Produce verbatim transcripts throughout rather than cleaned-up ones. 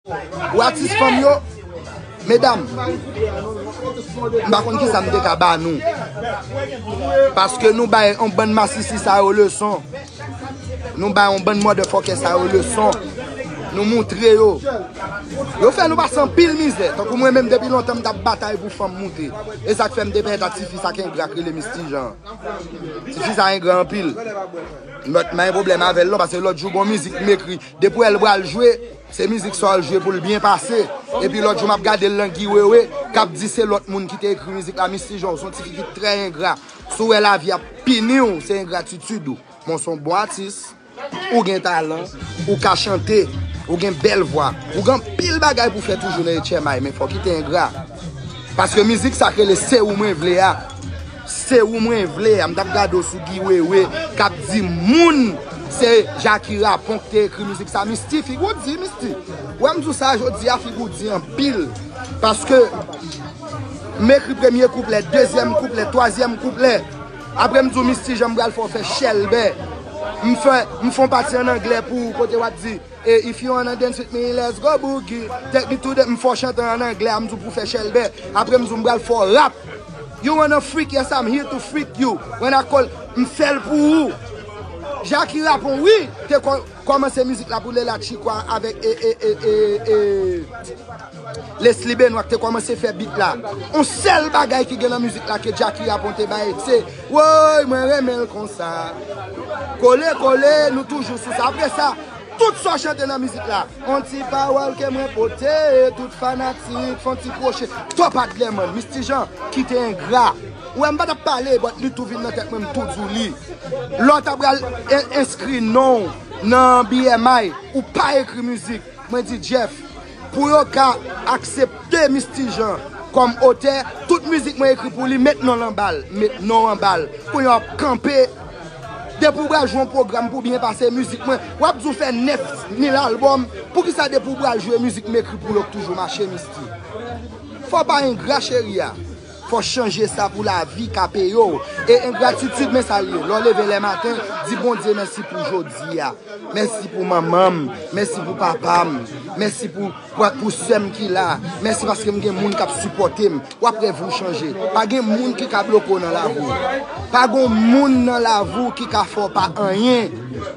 Ou atis fanm yo, medam, m pa konn kisa m te ka ba nou. Paske nou bay yon bann masisi sa yo leson. Nou bay yon bann motherfucker sa yo leson. Nou moutre yo. Yo fè nou pase anpil mizè. Tankou mwen menm depi lontan m t ap batay pou fanm moute. E sa k fè m te pèt a tifi sa k engra k rele Misty Jean. Tifi sa engra anpil. M pa gen pwoblèm avè l non, paske lòt jou gon mizik m ekri. Depi w wè l pral jwe, se mizik sa w al jwe pou l byen pase. Epi lòt jou m ap gade l nan Guy Wewe, k ap di se lòt moun ki te ekri mizik la, Misty Jean, w se yon tifi ki trè engra. Si w wè lavi ap pini w, se engratitid ou. Men w se yon bon atis, ou gen talan, ou ka chante, ou gen bèl vwa, ou gen anpil bagay pou fè toujou nan H M I, men fòk w kite engra. Paske mizik sa k rele Se ou mwen vle a. Se ou mwen vle a. M t ap gade w sou Guy Wewe k ap di moun se Jackie Rapon k te ekri mizik sa. Misty, figi w di, Misty. Wè m di w sa jodi a, figi w di anpil. Paske m ekri premye kouplè, dezyèm kouplè, twazyèm kouplè. Apre m di w Misty Jean m pral fè w fè chèlbè. M fè, m fè yon pati ann anglè pou ou kote w ap di, E if you wanna dance with me, let's go boogie. Take me to the, m fè w chante an anglè a, m di w pou fè chèlbè. Apre m di w m pral fè w rap. You wanna freak, yes, I'm here to freak you. When I call, m fè l pou ou. Jackie Rapon, wi, te kò-, kòmanse mizik la pou Lela Chico avèk e, e, e, e, e, Leslie Benoit ki te kòmanse fè beat la. On sèl bagay ki gen nan mizik la ke Jackie Rapon te bay, se, woy, mwen renmen l konsa. Kole, kole, nou toujou sou sa. Apre sa, tout sa w chante nan mizik la, on ti pawòl ke mwen pote, tout fanatik, fè on ti kwoche. Top Adlerman, Misty Jean, kite engra. Ou wè, m pa t ap pale, but li tou vin nan tèt mwen, m tou di w li. Lè w ta pral en-, enskri non w nan B M I, ou pa ekri mizik. Mwen di, Jeff, pou yo ka aksepte Misty Jean kòm otè, tout mizik mwen ekri pou li, met non l anba l, met non w anba l. Kounye a w ap kanpe. Depi w pral jwe yon pwogram pou byen pase mizik mwen, w ap di w fè nèf mil albòm, poukisa depi w pral jwe mizik m ekri pou yo k toujou mache, Misty? Fò w pa engra, cheri a. Fò w chanje sa pou lavi ka peye w. E engratitid, men sa l ye. Lè w leve lè maten, di Bondye mèsi pou jodi a. Mèsi pou manman m. Mèsi pou papa m. Mèsi pou, pou, pou sè m ki la. Mèsi paske m gen moun k ap sipòte m. W ap wè vi w chanje. Pa gen moun ki ka bloke w nan lavi w. Pa gen moun nan lavi w ki ka fè w pa anyen.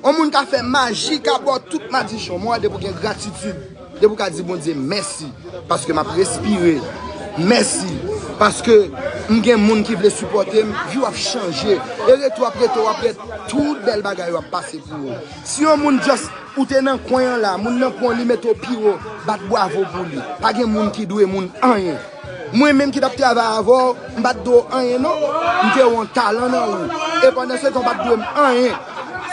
Yon moun ka fè maji, ka ba w tout madichon. Men w wè depi w gen gratitid. Depi w ka di Bondye mèsi paske m ap respire. Mèsi paske m gen moun ki vle sipòte m. Vi w ap chanje. E rete w ap rete, w ap rete. Tout bèl bagay yo ap pase pou ou. Si yon moun just ou te nan kwen an la, moun nan pran w li mete w pi wo, bat bwavo pou li. Pa gen moun ki dwe moun anyen. Mwen menm ki t ap travay avè w, m pa t dwe w anyen non. M te wè yon talan nan ou. E pandan se tan w pa t dwe m anyen.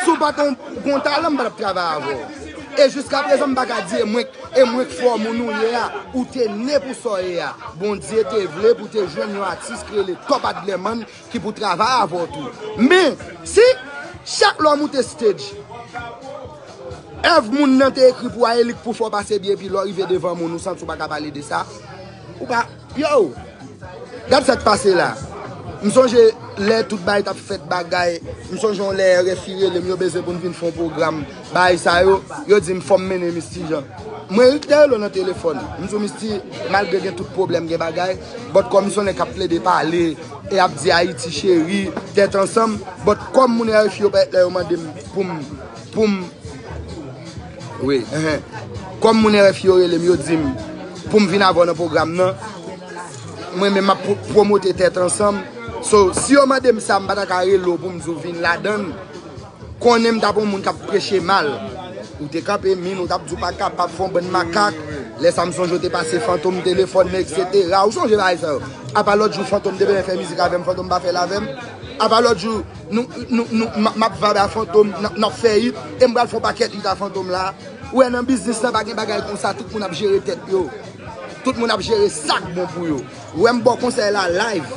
Si w pa t yon, yon talan, m pa t ap travay avè w. E jiskaprezan, m pa ka di e mwen, e mwen k fè w moun ou ye a. Ou te ne pou sa w ye a. Bondye te vle pou w te jwenn yon atis ki rele Top Adlerman ki pou travay avè w tou. Men, si chak lè w moute stage, èv moun nan te ekri pou a, e li k pou fè w pase byen, epi lè w rive devan moun, ou santi w pa ka pale de sa, ou pa, yo, gad sa k pase la. M sonje lè tout bagay t ap fèt bagay, m sonje yon lè R F I rele m, yo bezwen pou n vin fè yon pwogram, bagay sa yo, yo di m fò m mennen Misty Jean. Mwen rik te rele w nan telefòn. M di w, Misty, malgre gen tout pwoblèm, gen bagay, but kòm m se yon nèg k ap plede pale, e ap di Ayiti cheri, tèt ansanm, but kòm moun R F I yo parèt la, yo mande m pou m, pou m, wi, enhen. Kòm moun R F I yo rele m, yo di m pou m vin avè w nan pwogram nan, mwen menm m ap pwo-, pwomote tèt ansanm. So, si yo mande m sa, m pa ta ka rele w pou m di w vin ladan l. Konnen m t ap yon moun k ap preche mal. Ou te kanpe min, ou t ap di w pa kapab, fè yon bann makak. Lè sa m sonje w te pase Fantom telefòn nan, etsetera. Ou sonje bagay sa yo? Apa lòt jou Fantom te bezwen fè mizik avè m, Fantom pa fè l avè m. Apa lòt jou nou, nou, nou, m, m ap vibe a Fantom, n ap, n ap fè hit, e m pral fè yon pakèt hit a Fantom la. Ou wè nan biznis lan pa gen bagay konsa, tout moun ap jere tèt yo. Tout moun ap jere sa k bon pou yo. Ou wè m ba w konsèy la live.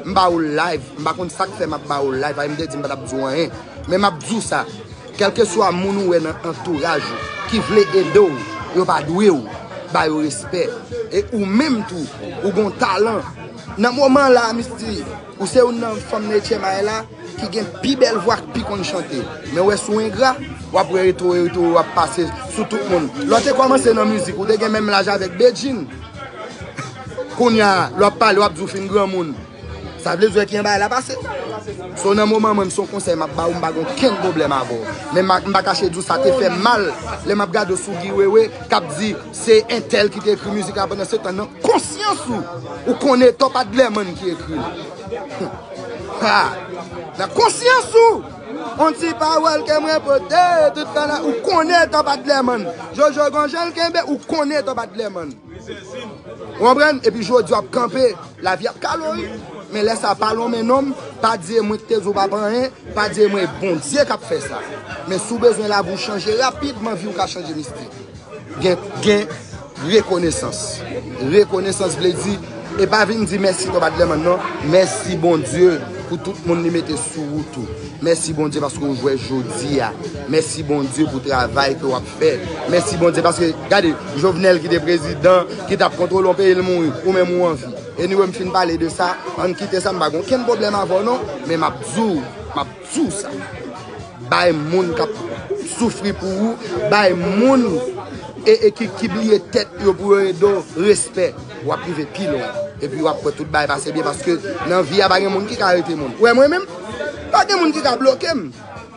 M ba w l live. M pa konn sa k fè m ap ba w l live. Ay, m te di m pa t ap di w anyen. Men m ap di w sa. Kèlkeswa moun ou wè nan antouraj ou ki vle ede w, yo pa dwe w. Ba yo respè. E ou menm tou, ou gon talan. Nan moman la, Misty, ou se youn nan fanm nan H M I la ki gen pi bèl vwa, k pi konn chante. Men w wè si w engra, W ap wè retwo, retwo, w ap pase sou tout moun. Lè w te kòmanse nan mizik, ou te gen menm laj avèk Bedjine. Kounye a, lè w ap pale, w ap di w fin granmoun. Sa vle di w wè kijan bagay la pase. So, nan moman mwen, m se yon konsèy m ap ba w, m pa gen okenn pwoblèm avè w. Men m a- m pa kache di w sa te fè m mal lè m ap gade w sou Guy Wewe k ap di se entèl ki te ekri mizik la, pandan se tan nan konsyans ou, ou konnen Top Adlerman ki ekri l. Ha! Nan konsyans ou! On ti pawòl ke mwen pote, tout fè la, ou konnen Top Adlerman. Jojo gon jan l kenbe, ou konnen Top Adlerman. Ou konprann? Epi jodi w ap kanpe, lavi ap kale w, wi. Men lè sa pa lonmen non m, pa di e mwen ki te di w pa pa anyen, pa di e mwen e Bondye k ap fè sa. Men si w bezwen lavi w chanje rapidman, vi w ka chanje, mistik. Gen, gen rekonesans. Rekonesans vle di, e pa vin di mèsi Top Adlerman non, mèsi Bondye pou tout moun li mete sou wout ou. Mèsi Bondye paske w jwe jodi a. Mèsi Bondye pou travay ke w ap fè. Mèsi Bondye paske, gade, Jovenel ki te prezidan, ki t ap kontwole yon peyi, l mouri, ou menm ou anvi. Anyway, m fin pale de sa, ann kite sa, m pa gen okenn pwoblèm avè w non, men m ap di w, m ap di w sa. Bay moun k ap soufri pou ou, bay moun e, e ki, ki bliye tèt yo pou yo ede w, respè. W ap rive pi lwen. Epi w ap wè tout bagay pase byen paske nan vi a pa gen moun ki ka rete moun. Ou wè mwen menm, pa gen moun ki ka bloke m.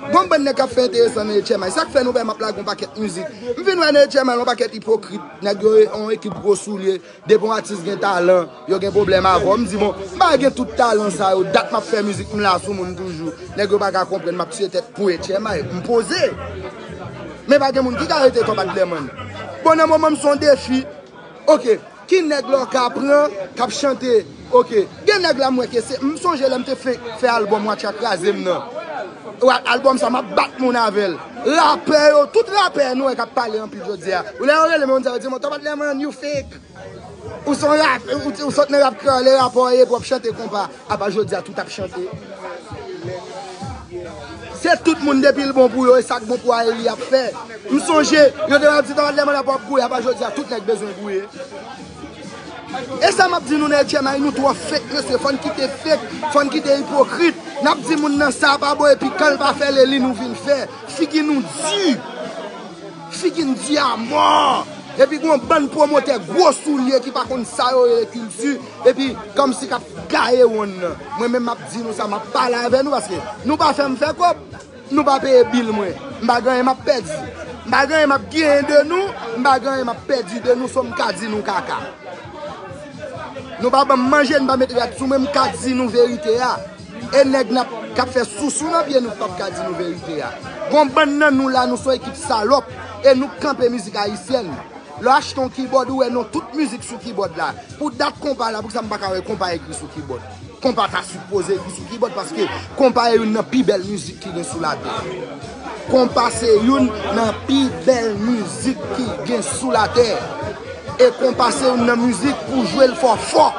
Gon bann nèg k ap fè enteresan nan H M I. Sa k fè nou wè m ap lage yon pakèt mizik. M vin wè nan H M I yon pakèt ipokrit. Nèg yo yon ekip gwo soulye. Depi yon atis gen talan, yo gen pwoblèm avè w. M di, bon, m pa gen tout talan sa yo. Dat m ap fè mizik, m la sou moun toujou. Nèg yo pa ka konprann, m ap tiye tèt pou H M I. M poze. Men pa gen moun ki ka rete Top Adlerman. Bon, nan moman m se yon defi. Oke, ki nèg la w ka pran, k ap chante? Oke, gen nèg la m wè ke se, m sonje lè m te fenk fè albòm Watcha Kraze m nan. Wa- Albòm sa, m ap bat moun avè l. Rapè yo, tout rapè nou wè k ap pale anpil jodi a. Ou lè yo rele m, yo di, yo di, "Mwen, Top Adlerman, you fake." Ou se yon rap, ou, ou sot nan rap kreyòl, e rapè w ye pou w ap chante konpa. Apa jodi a tout ap chante. Se tout moun depi l bon pou yo, e sa k bon pou Ayeli y ap fè. M sonje, yo te ap di Top Adlerman ap ap gouye, apa jodi a tout nèg bezwen gouye. E sa m ap di nou nan H M I, nou twò fake, mesye, fò n kite fake, fò n kite ipokrit. N ap di moun nan sa pa bon, epi kan l pa fè l, e li nou vin fè. Figi nou di. Figi n di amò. Epi gon bann pwomotè gwo soulye ki pa konn sa yo rele kilti. Epi kòmsi k ap gaye wonn nan. Mwen menm m ap di nou sa, m ap pale avè nou paske nou pa fè m fè kòb. Nou pa peye bil mwen. M pa gen anyen m ap pèdi. M pa gen anyen m ap genyen de nou. M pa gen anyen m ap pèdi de nou, so m ka di nou kaka. Nou pa ban m manje, nou pa met rad sou mwen, m ka di nou verite a. E nèg n ap, k ap fè sousou nan pye nou p ap ka di nou verite a. Gon bann nan nou la, nou se yon ekip salòp. E nou k kanpe mizik ayisyèn. Lè w achte yon kibòd, ou wè non tout mizik sou kibòd la. Pou dat konpa la, poukisa m pa ka wè konpa ekri sou kibòd? Konpa ta sipoze ekri sou kibòd paske konpa e youn nan pi bèl mizik ki gen sou latè. Konpa se youn nan pi bèl mizik ki gen sou latè. E konpa se youn nan mizik pou jwe l fò fò.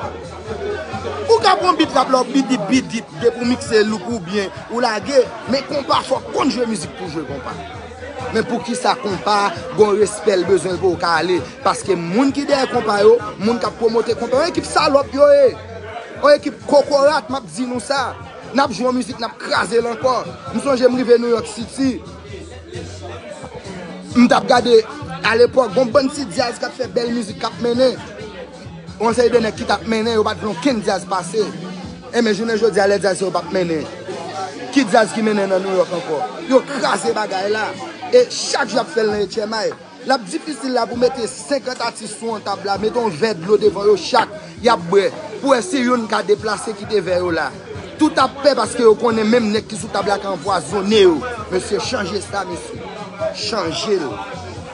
Ou ka pran bit rap la, bidip, bidip, depi w mikse louk ou byen, ou lage, men konpa fò w konn jwe mizik pou jwe konpa. Men poukisa konpa gon respè l bezwen pou w ka ale? Paske moun ki dèyè konpa yo, moun k ap pwomote konpa yo, ekip salòp yo ye. Yon ekip kokorat, m ap di nou sa. N ap jwe yon mizik, n ap kraze l ankò. M sonje m rive New York City. M t ap gade, alepòk, gon bann ti djaz k ap fè bèl mizik k ap mennen. Yon seri de nèg ki t ap mennen, yo pa t vle okenn djaz pase. Enben, jounen jodi a, lè djaz sa yo p ap mennen, ki djaz ki mennen nan New York ankò? Yo kraze bagay la. E chak jou y ap fè l nan H M I. L ap difisil la pou mete senkant atis sou yon tab la, mete yon vè dlo devan yo chak, y ap bwè, pou wè si youn ka deplase kite vè yo la. Tout ap pè paske yo konnen menm nèg ki sou tab la ka anpwazonnen yo. Mesye, chanje sa, mesye. Chanje l.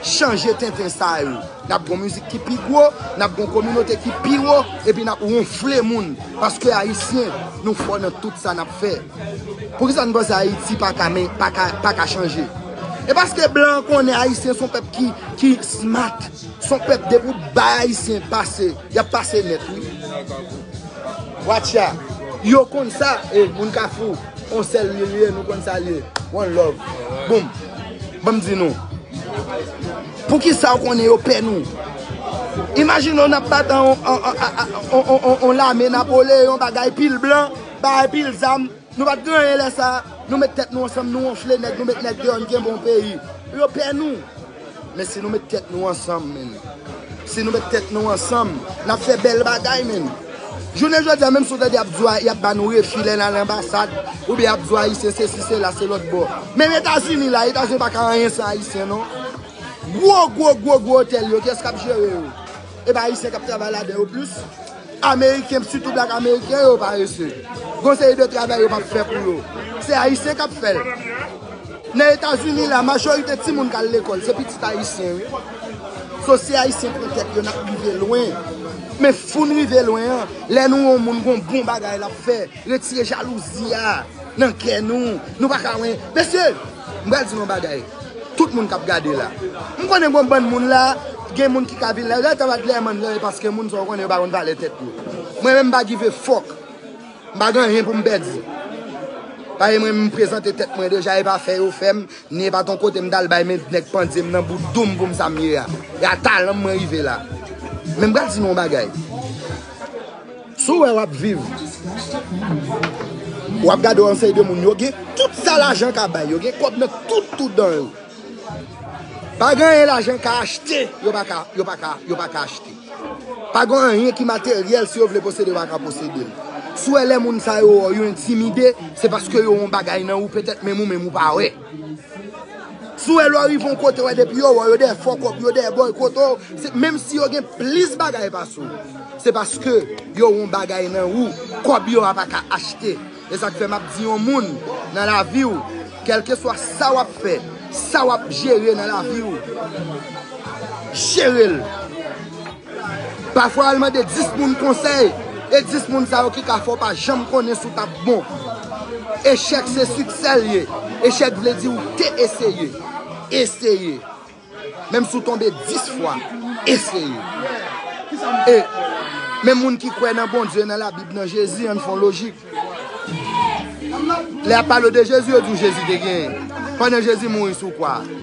Chanje tenten sa yo. N ap gon mizik ki pi gwo, n ap gon kominote ki pi wo, epi n ap wonfle moun. Paske Ayisyen, nou fò nan tout sa n ap fè. Poukisa n panse Ayiti pa ka, men, pa ka, pa ka chanje? E paske blan an konnen Ayisyen se yon pèp ki, ki smart, se yon pèp depi w bay Ayisyen pase, y ap pase nèt, wi. Watcha, yo konn sa, e moun Kafou, on sèl li ye, nou konn sa li ye. One love. Boom. Ban m di nou. Poukisa w konnen yo pè nou? Imajine w n ap bat an on, an, an, an, an, an, an, an lame Napoleyon, bagay pil blan, bagay pil zam. Nou pa t gen anyen lè sa a. Nou met tèt nou ansanm, nou wonfle nèg, nou met nèg deyò, n gen bon peyi. Yo pè nou. Men si nou met tèt nou ansanm, men. Si nou met tèt nou ansanm, n ap fè bèl bagay, men. Jounen jodi a, menm si w tande y ap di w, y ap ba nou refi lè n al anbasad, oubyen y ap di w Ayisyen sesi, sela, se lòt bò. Menm Etazini la, Etazini pa ka anyen san Ayisyen, non. Gwo, gwo, gwo, gwo otèl yo, kiyès k ap jere yo? E pa Ayisyen k ap travay ladan yo plis? Ameriken, sitou blak ameriken yo, parese. Gon seri de travay yo p ap fè pou yo. Se Ayisyen k ap fè l. Nan Etazini la, majorite timoun k al lekòl, se pitit Ayisyen, wi. So, si Ayisyen pran tèt yo, n ap rive lwen. Men fou n rive lwen an, lè nou wè yon moun gon bon bagay l ap fè, retire jalouzi a nan kè nou. Nou pa ka wè. Mesye, m pral di nou yon bagay. Tout moun k ap gade la. M konnen gon bann moun la, gen moun ki ka vin la. Yo ta bat lè mann lè paske moun sa w konnen yo pa konn valè tèt yo. Mwen menm m pa give a fuck. M pa gen anyen pou m pèdi. Paske mwen m prezante tèt mwen deja, e pa fè yo fè m, ni e pa t yon kote m t al bay men nèg pandye m nan boudoum pou m sa m ye a. E a talan m mwen rive la. Men m pral di nou yon bagay. Si w wè w ap viv, w ap gade yon seri de moun, yo gen tout sa lajan ka bay, yo gen kòb nan tout, tout dan yo. Pa gen anyen lajan ka achte, yo pa ka, yo pa ka, yo pa ka achte. Pa gen anyen ki materyèl, si yo vle posede, yo pa ka posede l. Si w wè lè moun sa yo, yo entimide, se paske yo wè yon bagay nan ou, petèt menm ou menm ou pa wè. Si w wè lè w rive yon kote, wè depi yo wè w, yo dèyè fò kòb, yo dèyè bòykote w, se, menm si yo gen plis bagay pase w, se paske yo wè yon bagay nan ou, kòb yo a pa ka achte. E sa k fè m ap di yon moun nan lavi w, kèlkeswa sa w ap fè, sa w ap jere nan lavi w, jere l. Pafwa, al mande dis moun konsèy, e dis moun sa yo ki ka fè w pa janm konnen si w t ap bon. Echèk se siksè l ye. Echèk vle di ou te eseye. Eseye. Menm si w tonbe dis fwa, eseye. E menm moun ki kwè nan Bondye, nan Labib, nan Jezi, ann fè yon lojik. Lè y ap pale w de Jezi, yo di w Jezi te genyen. Pandan Jezi mouri sou kwa a.